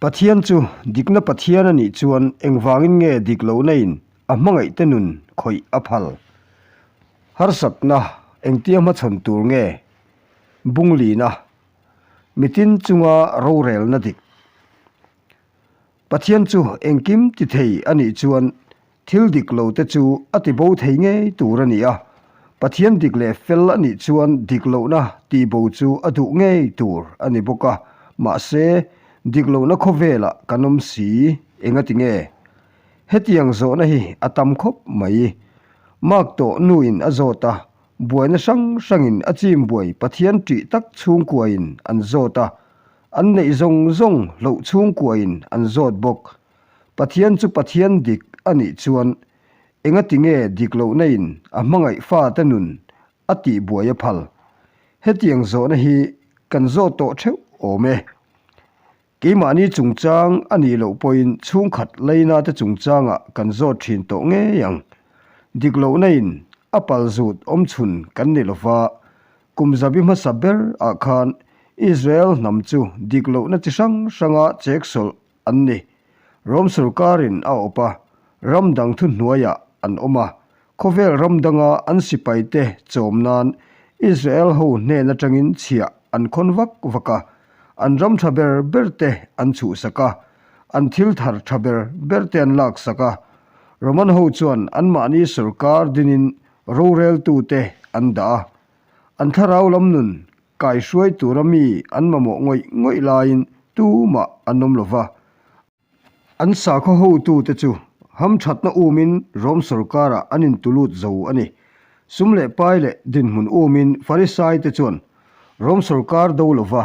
Pathian chu dikna Pathian a nih chuan engvangin nge dik lohna in a hmangaihte nun khawih a phal? Harsatna engtia hmachhawn tur nge bunglina mitin chunga rorelna dik? Pathian chu engkim ti thei a nih chuan thil dik lo te chu a ti bo thei ngei tur a ni a, Pathian dik leh fel a nih chuan dik lohna tih bo chu a duh ngei tur a ni bawk a, mahse dik lohna khawvelah kan awm si engati nge? Hetiang zawhna hi a tam khawp mai. Mark tawh nuin a zawt a, buaina hrang hrangin a chim buai Pathian ṭih tak chhungkuain an zawt a, An neih zawng zawng hloh chhungkuain an zawt bawk. Pathian chu Pathian dik a nih chuan engati nge dik lohna in a hmangaih fate nun a tih buai a phal? Hetiang zawhna hi kan zawt tawh theuh awm e. Keimahni chungchang a nih loh pawhin chhungkhat leina te chungchangah kan zawt thin tawh ngei ang. Dik lohna in a pal zut awmchhun kan ni lova, Kum zabi hmasa ber ah khan Israel hnam chu dik lohna chi hrang hranga cheksawlh an ni. Rom sorkarin a awp a, ram dang thuhnuaiah an awm a. Khawvel ram danga an sipaite chawm nan Israel ho hnen atangin chhiah an khawn vak vak a, an ram tha ber ber te an chhuhsak a, an thil thar tha ber ber te an laksak a. Roman ho chuan anmahni sorkar dinin roreltute an dah a, an thlarau lam nun kaihruai tura mi an mamawh ngawih ngawih laiin tumah an awm lo va. An sakhaw hotute chu hamthatna umin Rom sorkarah an intulut zo a ni. Sum leh pai leh dinhmun umin Farisai te chuan Rom sorkar do lo va,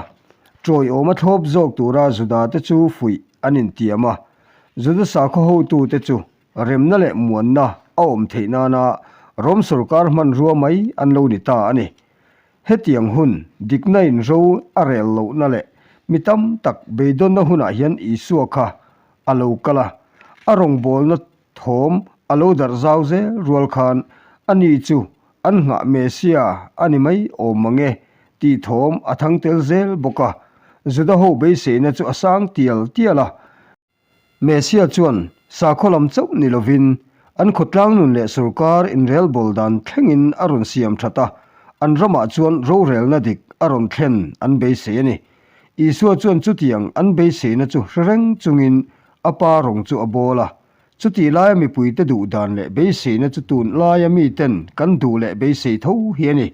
tawiawma thlawp zawk tura Judate chu fuih an intiam a. Juda sakhaw hotute chu Remna leh muanna a awm theih nana Rom sorkar hmanrua mai an lo ni ta a ni. Hetiang hun, dikna in ro a rel lohna leh mi tam tak beidawnna hunah hian Isua kha a lo kal a, a rawngbawlna thawm a lo darh zau zel rual khan ani chu an nghah Messia a ni mai awm mang e tih thawm a thang tel zel bawk a. Juda ho beiseina chu a sang tial tial a. Messia chuan sakhaw lam chauh ni lovin an khawtlang nun leh sorkar inrelbawl dan thlengin a rawn siam that a, an ramah chuan rorelna dik a rawn thlen an beisei a ni. Isua chuan chutiang an beiseina chu hre reng chungin a pa rawng chu a bawl a. Chutih laia mipuite duh dan leh beiseina chu tun laia miten kan duh leh beisei tho hi a ni.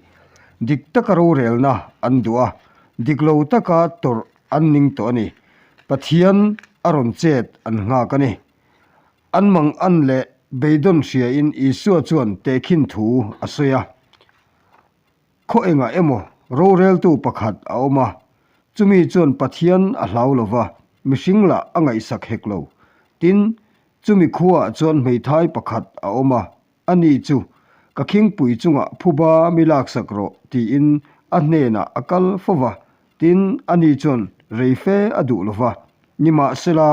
Dik taka rorelna an duh a, dik lo taka tawrh An ning tawh a ni. Pathian a rawn chet an nghak a ni. An mang an leh beidawn hriain Isua chuan tehkhin thu a sawi a. Khaw engah emaw roreltu pakhat a awm a, chumi chuan Pathian a hlau lo va, mihring lah a ngaihsak hek lo. Tin, chumi khuaah chuan hmeithai pakhat a awm a, Ani chu, Ka khingpui chungah phuba mi laksak rawh, tiin a hnenah a kal fo va. Tin, ani chuan rei fe a duh lo va. Nimahsela,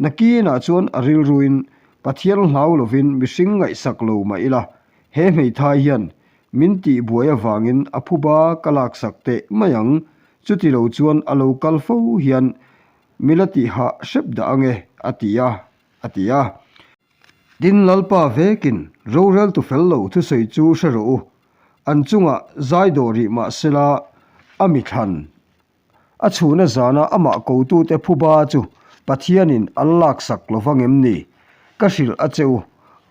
nakinah chuan a rilruin Pathian hlau lovin mihring ngaihsak lo mah ila, he hmeithai hian min tihbuai avangin a phuba ka laksak teh mai ang, chuti lo chuan a lo kal fo hian mi la tihah hrep dah ange, a ti a, a ti a. Tin, Lalpa vekin roreltu fel lo thusawi chu hre rawh u, an chungah zai dawh rih mah sela a mi thlan. A chhuna zana amah kotute phuba chu Pathianin an laksak lo vang em ni? Ka hrilh a che u,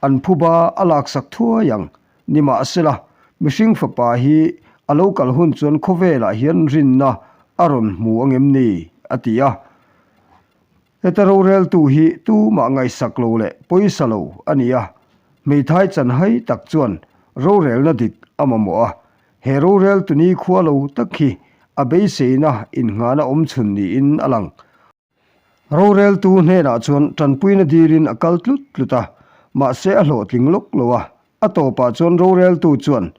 an phuba a laksak thuai ang. Nimahsela, mihring fapa hi a lo kal hun chuan khawvelah hian rinna a rawn hmu ang em ni? a ti a. Heta roreltu hi tumah ngaihsak lo leh pawisa lo a ni a, hmeithai chanhai tak chuan rorelna dik a mamawh a, he roreltu nikhua lo tak hi a beiseina innghahna awmchhun niin a lang. Roreltu hnenah chuan tanpuina dilin a kal tlut tlut a, mahse a hlawhtling lawk lo a, a tawpah chuan roreltu chuan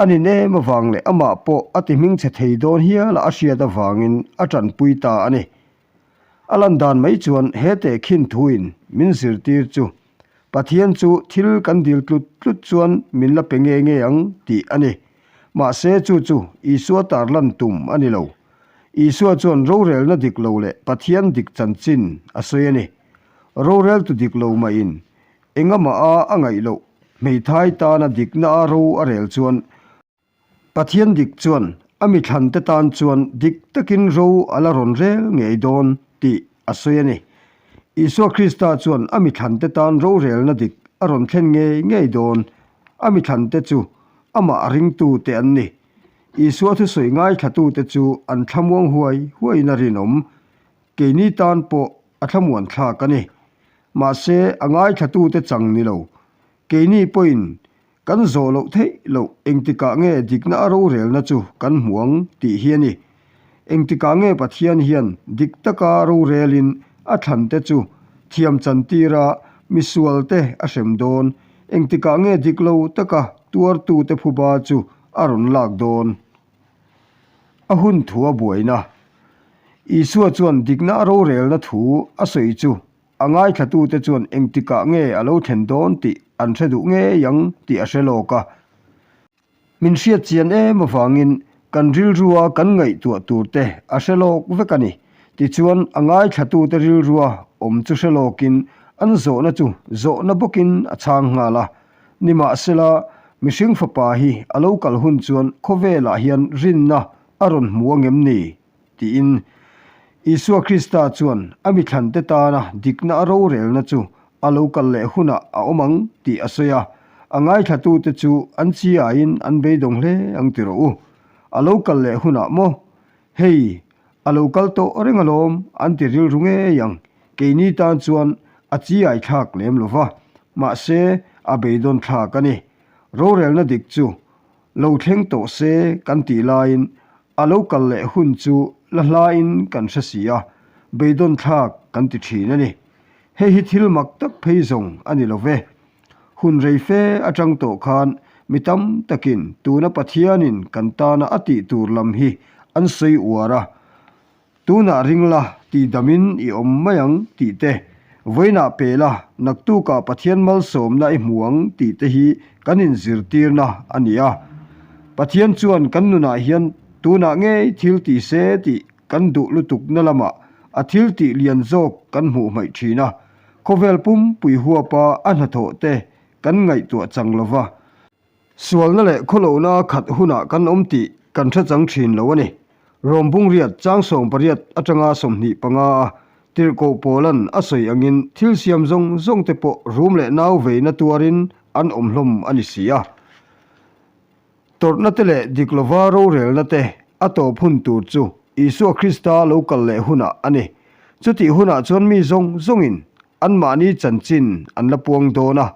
a nin em avang leh amah pawh a ti hmingchhe thei dawn hiala a hriat avangin a tanpui ta a ni. A lan dan mai chuan he tehkhin thuin min zirtir chu Pathian chu thil kan dil tlut tlut chuan min la pe nge nge ang tih a ni. Mahse chu chu Isua tarlan tum a ni lo. Isua chuan rorelna dik lo leh Pathian dik chanchin a sawi a ni. Roreltu dik lo mahin engamaha a ngaih loh hmeithai tana dikna a ro a rel chuan Pathian dik chuan a mi thlante tan chuan dik takin ro a la rawn rel ngei dawn tih a sawi a ni. Isua Krista chuan a mi thlante tan rorelna dik a rawn thlen ngei ngei dawn. A mi thlante chu amah ringtute an ni. Isua thusawi ngaithlatute chu an thlamuang huai huaiin a rinawm. Keini tan pawh a thlamuan thlak a ni. Mahse, a ngaithlatute chang ni lo. Keini pawhin Kan zawh loh theih loh engtikah nge dikna a rorelna chu kan hmu ang tih hi a ni. Engtikah nge Pathian hian dik taka rorelin a thlante chu thiam chantira misualte a hrem dawn? Engtikah nge dik lo taka tuartute phuba chu a rawn lak dawn? A hun thu a buaina. Isua chuan dikna a rorelna thu a sawi chu A ngaithlatute chuan engtikah nge a lo thlen dawn tih an hre duh ngei ang tih a hre lawk a. Min hriat chian em avangin kan rilrua kan ngaihtuah turte a hre lawk vek a ni. Tichuan a ngaithlatute rilrua awm chu hre lawkin an zawhna chu zawhna bawkin a chhang nghal a. Nimahsela, mihring fapa hi a lo kal hun chuan khawvelah hian rinna a rawn hmu angem ni? Tiin Isua Krista chuan a mithlante tana dikna a rorelna chu a lo kal leh hunah a awm ang tih a sawi a, a ngaithlatute chu an chiaiin an beidawng hle ang ti rawh u. A lo kal leh hunah maw? Hei, a lo kal tawh reng alawm an ti rilru ngei ang. Keini tan chuan a chiai thlak lem lo va, mahse a beidawn thlak a ni. Rorelna dik chu Lo thleng tawh se kan tih laiin a lo kal leh hun chu la hlain kan hre si a, beidawn thlak kan ti thin a ni. Hei hi thil mak tak phei zawng a ni lo ve. Hun rei fe atang tawh khan mi tam takin tuna Pathianin kan tana a tih tur lam hi an sawi uar a, Tunah ring la, tih damin i awm mai ang tih te, vawiinah pe la, naktukah Pathian malsawmna i hmu ang tih te hi kan inzirtirna a ni a. Pathian chuan kan nunah hian tunah ngei thil ti se tih kan duh lutukna lamah a thil tih lian zawk kan hmuh hmaih thin a, khawvel pumpui huapa a hnathawh te kan ngaihtuah chang lova. Sualna leh khawlohna khat hunah kan awm tih kan hre chang thin lo a ni. Rom bungriat chang 18 atanga 25 a tirhkoh Paula'n a sawi angin thil siam zawng zawng te pawh rum leh nau veina tuarin an awm hlawm a ni si a. Tawrhna te leh dik lova rorelna te a tawp hun tur chu Isua Krista lo kal leh hunah a ni. Chutih hunah chuan mi zawng zawngin anmahni chanchin an la puang dawn a.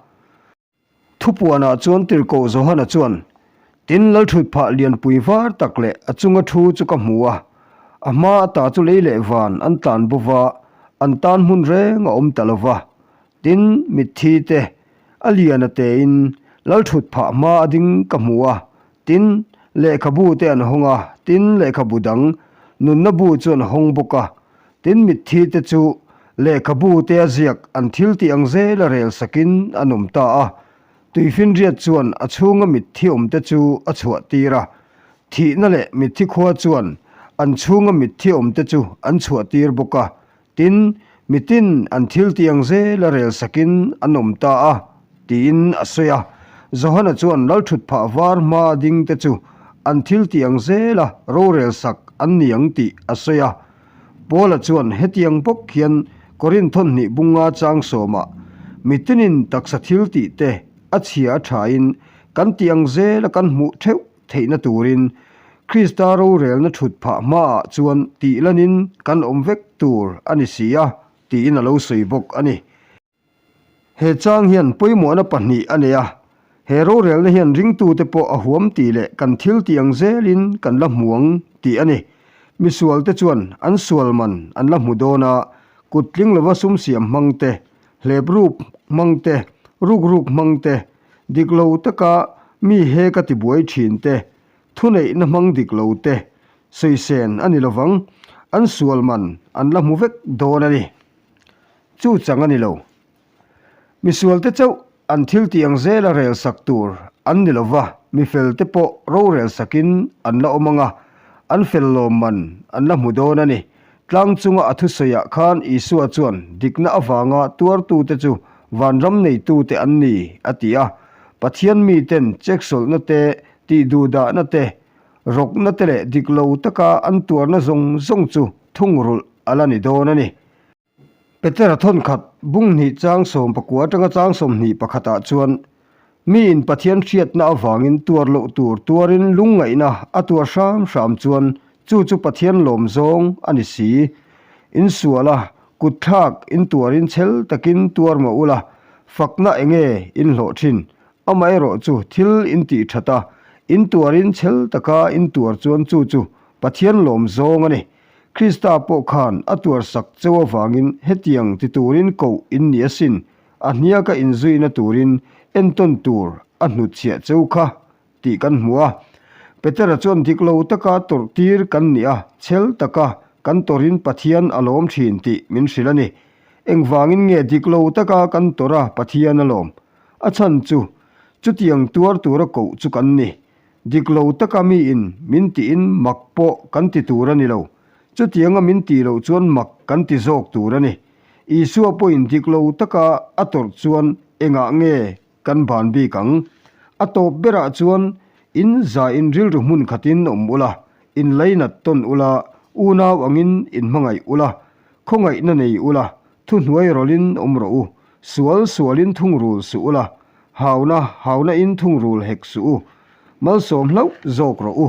Thupuanah chuan Tirhkoh Johana chuan, Tin, Lalthutphah lianpui var tak leh a chunga thu chu ka hmu a, a hma ata chu lei leh van an tlan bo va, an tan hmun reng a awm ta lo va. Tin, mitthi te, a lian a tein Lalthutphah hma a ding ka hmu a, tin, lehkhabu te an hawng a, tin, lehkhabu dang, nunna bu chu an hawng bawk a. Tin, mitthi te chu lehkhabu te a ziak an thil tih ang zel a rel sakin an awm ta a. Tuifinriat chuan a chhunga mitthi awmte chu a chhuah tir a. Thihna leh mitthi khua chuan an chhunga mitthi awmte chu an chhuah tir bawk a. Tin, mitin an thil tih ang zel a rel sakin an awm ta a, tiin a sawi a. Johana chuan Lalthutphah var hma ding te chu an thil tih ang zel a rorel sak an ni ang tih a sawi a. Paula chuan hetiang bawk hian Korinth thawhnih bunga chang sawmah, Mitinin taksa thil tih te a chhia a thain kan tih ang zela kan hmuh theuh theihna turin Krista rorelna thut phah hmaah chuan tih lanin kan awm vek tur a ni si a, tiin a lo sawi bawk a ni. He chang hian pawimawhna pahnih a nei a, he rorelna hian ringtute pawh a huam tih leh kan thil tih ang zelin kan la hmu ang tih a ni. Misualte chuan an sual man an la hmu dawn a, kut tling lova sum siam hmang te, hlep ruk hmang te, ruk ruk hmang te, dik lo taka mi he ka tibuai thin te, thuneihna hmang dik lo te, sawisên a ni lovang, an sual man an la hmu vek dawn a ni. Chu chang a ni lo. Misualte chauh an thil tih ang zela rel sak tur an ni lo va, mifelte pawh rorel sakin an la awm ang a. An fel lawmman an la hmu dawn a ni. Tlang chunga a thusawiah khan Isua chuan dikna avanga tuartute chu vanram neitute an ni a ti a. Pathian miten cheksawlhna te, tihduhdahna te, rawkna te leh dik lo taka an tuarna zawng zawng chu thungrulh a la ni dawn a ni. Petera thawnkhat bung hnih chang 19 atanga chang 21 ah chuan miin Pathian hriatna avangin tuar loh tur tuarin lungngaihna a tuar hram hram chuan chu chu Pathian lawm zawng a ni si. Insual a, kutthlak intuarin chhel takin tuar mah ula, fakna enge inhlawh thin? Amaherawh chu thil intih that a, intuarin chhel taka intuar chuan chu chu Pathian lawm zawng a ni. Krista pawh khan a tuarsak cheu avangin hetiang ti turin koh in ni asin, a hniaka inzuina turin entawn tur a hnutchhiah cheu kha tih kan hmu a. Petera chuan dik lo taka tawrh tir kan ni a, chhel taka kan tawrhin Pathian a lawm thin tih min hrilh a ni. Engvangin nge dik lo taka kan tawrh a Pathian a lawm? A chhan chu, chutiang tuar tura koh chu kan ni. Dik lo taka miin min tiin mak pawh kan ti tur a ni lo. Chutianga min tih loh chuan mak kan ti zawk tur a ni. Isua pawhin dik lo taka a tawrh chuan engah nge kan ban bik ang? A tawp berah chuan in zain rilru hmun khatin awm ula, in lainat tawn ula, unau angin in hmangaih ula, khawngaihna nei ula, thuhnuai rawlhin awm rawh u, sual sualin thungrul suh ula, Hauna, hauna in thungrul hek suh u, malsawm hlauh zawk rawh u.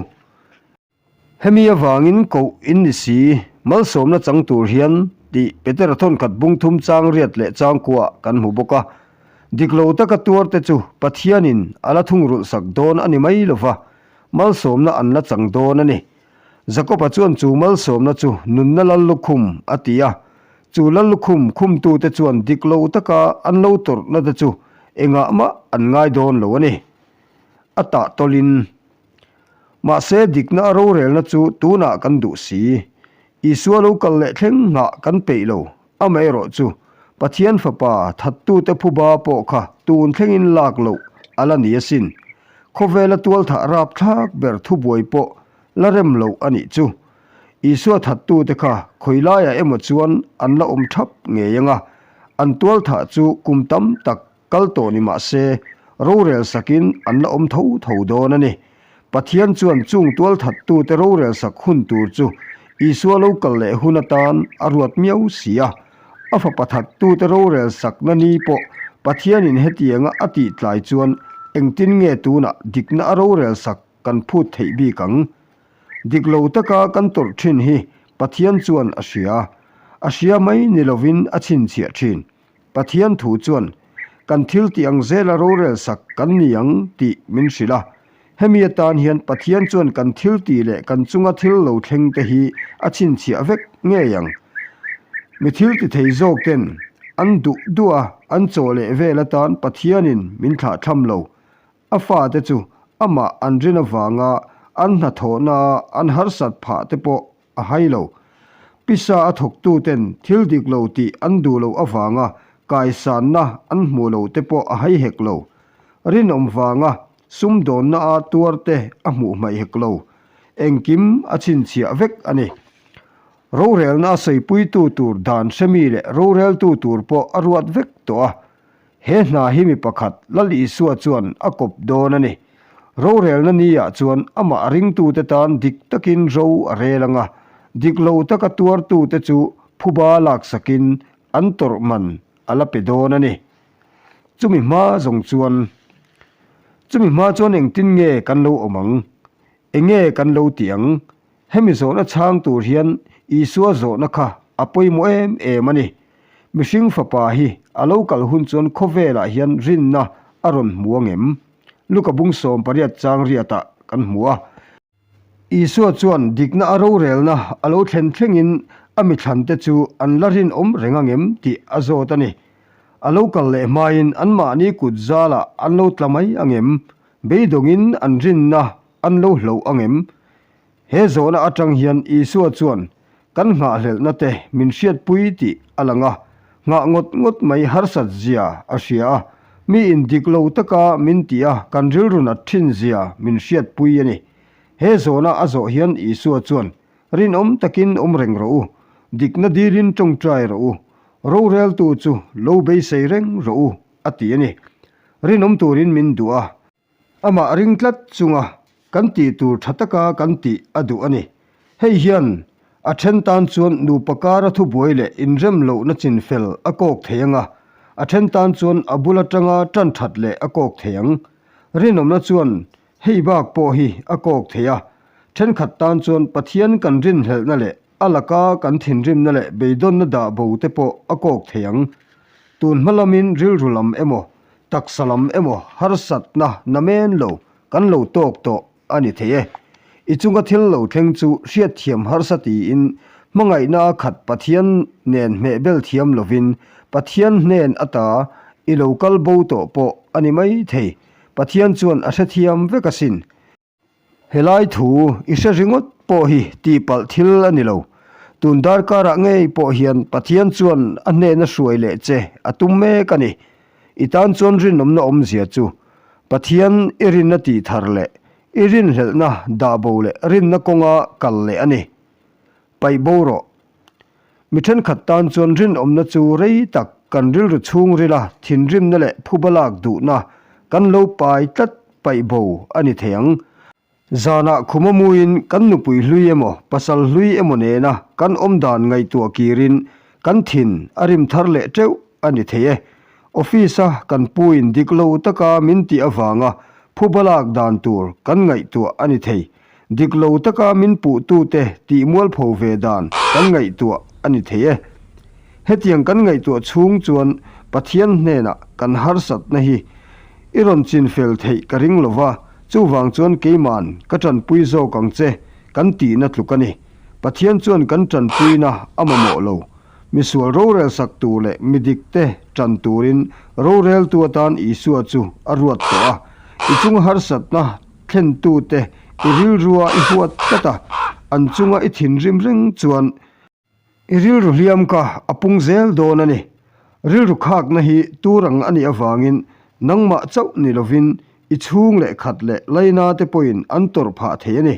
Hemi avangin koh in ni si, malsawmna chang tur hian tih Petera thawnkhat bung thum chang riat leh chang kuah kan hmu bawk a. Dik lo taka tuarte chu Pathianin a la thungrulh sak dawn a ni mai lo va, malsawmna an la chang dawn a ni. Jakoba chuan chu malsawmna chu nunna lal lukhum a ti a, Chu lal lukhum khumtute chuan dik lo taka an lo tawrhna te chu engah mah an ngai dawn lo a ni. A tah tawlhin, Mahse dikna a rorelna chu tunah kan duh si. Isua lo kal leh thleng nghah kan peih lo. Amaherawh chu Pathian Fapa thattute phuba pawh kha tun thlengin lak loh a la ni asin. Khawvela tualthah rapthlak ber thubuai pawh la rem loh a nih chu. Isua thattute kha khawi laiah emaw chuan an la awm thap ngei ang a, an tualthah chu kum tam tak kal tawh ni mah se, rorel sakin an la awm tho tho dawn a ni. Pathian chuan chung tualthattute rorel sak hun tur chu Isua lo kal leh hun atan a ruat miau si a. A fapa thattute rorel sakna ni pawh Pathianin hetianga a tih tlai chuan engtin nge tunah dikna a rorel sak kan phut theih bik ang? Dik lo taka kan tawrh thin hi Pathian chuan a hria. A hria mai ni lovin a chhinchhiah thin. Pathian thu chuan kan thil tih ang zela rorel sak kan ni ang tih min hrilh a. Hemi atan hian Pathian chuan kan thil tih leh kan chunga thil lo thleng te hi a chhinchhiah vek ngei ang. Mi thil ti thei zawk ten an duh duh a, an chaw leh vel atan Pathianin min thlahthlam lo. A fate chu amah an rin avanga an hnathawhnaa an harsat phah te pawh a hai lo. Pisa a thawktuten thil dik lo tih an duh loh avanga kaisanna an hmuh lo te pawh a hai hek lo. Rinawm vanga sumdawnna-a tuar te a hmuh hmaih hek lo. Engkim a chhinchhiah vek a ni. Rorelna a sawipuitu tur dan hremi leh roreltu tur pawh a ruat vek tawh a. He hna hi mi pakhat, Lal Isua chuan a kawp dawn a ni. Rorelna ni-ah chuan amah ringtute tan dik takin ro a rel ang a, dik lo taka tuartute chu phuba laksakin an tawrh man a la pe dawn a ni. Chumi hma zawng chuan, Chumi hma chuan engtin nge kan lo awm ang? Enge kan lo ti ang? Hemi zawhna chhang tur hian Isua zawhna kha a pawimawh em em a ni. Mihring fapa hi a lo kal hun chuan khawvelah hian rinna a rawn hmu ang em? Luka bung 18 chang riatah kan hmu a. Isua chuan dikna a rorelna a lo thlen thlengin a mithlante chu an la rinawm reng ang em tih a zawt a ni. A lo kal leh hmain anmahni kut zalah an lo tla mai ang em? Beidawngin an rinna an lo hloh ang em? He zawhna atang hian Isua chuan kan nghahhlelhna te min hriatpui tih a lang a, nghah ngawt ngawt mai harsat zia a hria a, mi in dik lo taka min tih a kan rilru nat thin zia min hriatpui a ni. He zawhna a zawh hian Isua chuan, Rinawm takin awm reng rawh u, dikna dilin tawngtai rawh u, roreltu chu lo beisei reng rawh u, a ti a ni. Rinawm turin min duh a. Amah ring tlat chunga kan tih tur tha taka kan tih a duh a ni. Hei hian a then tan chuan nupa kara thubuai leh inrem lohna chinfel a kawk thei ang a, a then tan chuan a bul atanga tan that leh a kawk thei ang. Rinawmna chuan hei bak pawh hi a kawk thei a, thenkhat tan chuan Pathian kan rinhlelhna leh a laka kan thinrimna leh beidawnna dah bo te pawh a kawk thei ang. Tun hma lamin rilru lam emaw Taksa lam emaw harsatna namen lo kan lo tawk tawh a ni thei e. I chunga thil lo thleng chu hriatthiam harsa tiin hmangaihna a khat Pathian nen hmehbel thiam lovin Pathian hnen ata i lo kal bo tawh pawh a ni mai thei. Pathian chuan a hrethiam vek asin. Helai thu i hre ringawt pawh hi tihpalh thil a ni lo. Tun darkarah ngei pawh hian Pathian chuan a hnena hruai leh che a tum mek a ni. I tan chuan rinawmna awmzia chu Pathian i rinna tih thar leh i rinhlelhna dahbo leh rinna kawnga kal leh a ni. Paih bo rawh. Mi thenkhat tan chuan rinawmna chu rei tak kan rilru chhungrila thinrimna leh phuba lak duhna kan lo pai tlat paih bo a ni thei ang. Zanah khuma muin kan nupui hlui emaw pasal hlui emaw nena kan awm dan ngaihtuah kirin kan thin a rim thar leh teuh a ni thei e. Office-a kan puin dik lo taka min tih avanga phuba lak dan tur kan ngaihtuah a ni thei. Dik lo taka min puhtute tih mualpho ve dan kan ngaihtuah a ni thei e. Hetiang kan ngaihtuah chhung chuan Pathian hnenah kan harsatna hi i rawn chinfel theih ka ring lo va, chuvang chuan keiman ka tanpui zawk ang che kan tihna tluk a ni. Pathian chuan kan tanpuina a mamawh lo. Misual rorel sak tur leh mi dikte tan turin roreltu atan Isua chu a ruat tawh a. I chunga harsatna thlentute i rilrua i huat tlat a, an chunga i thinrim reng chuan i rilru hliam kha a pung zel dawn a ni. Rilru khakna hi tur ang a nih avangin nangmah chauh ni lovin i chhung leh khat leh laina te pawhin an tawrh phah thei a ni.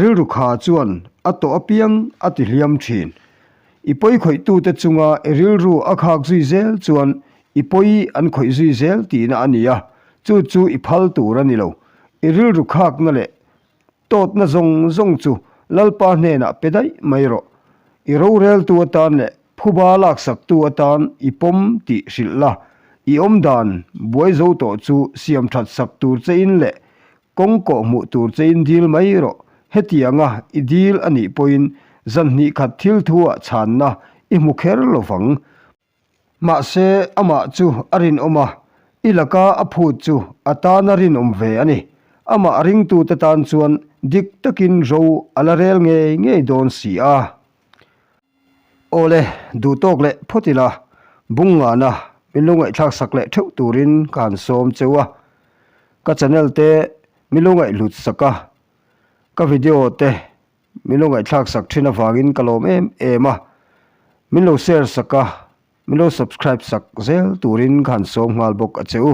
Rilru kha chuan a tawh apiang a ti hliam thin. I pawi khawihtute chunga i rilru a khak zui zel chuan i pawi an khawih zui zel tihna a ni a, chu chu i phal tur a ni lo. I rilru khakna leh tawtna zawng zawng chu Lalpa hnenah pe daih mai rawh. I roreltu atan leh phuba laksaktu atan i pawm tih hrilh la, i awmdan buai zo tawh chu siam that sak tur che in leh Kawng kawh hmuh tur che in dil mai rawh. Hetianga i dil a nih pawhin zan hnih khat thil thu-ah chhanna i hmu kher lo vang. Mahse, amah chu a rinawm a, i laka a phut chu a tana rinawm ve a ni. Amah ringtute tan chuan dik takin ro a la rel ngei ngei dawn si a. Awle, duh tawk leh phawt ila, bung ngana min lo ngaihthlak sak leh theuh turin ka han sawm cheu a. Ka channel te min lo ngaihhlut sak a, ka video te min lo ngaihthlak sak thin avangin ka lawm em em a. Min lo share sak a, min lo subscribe sak zel turin ka han sawm nghal bawk a che u.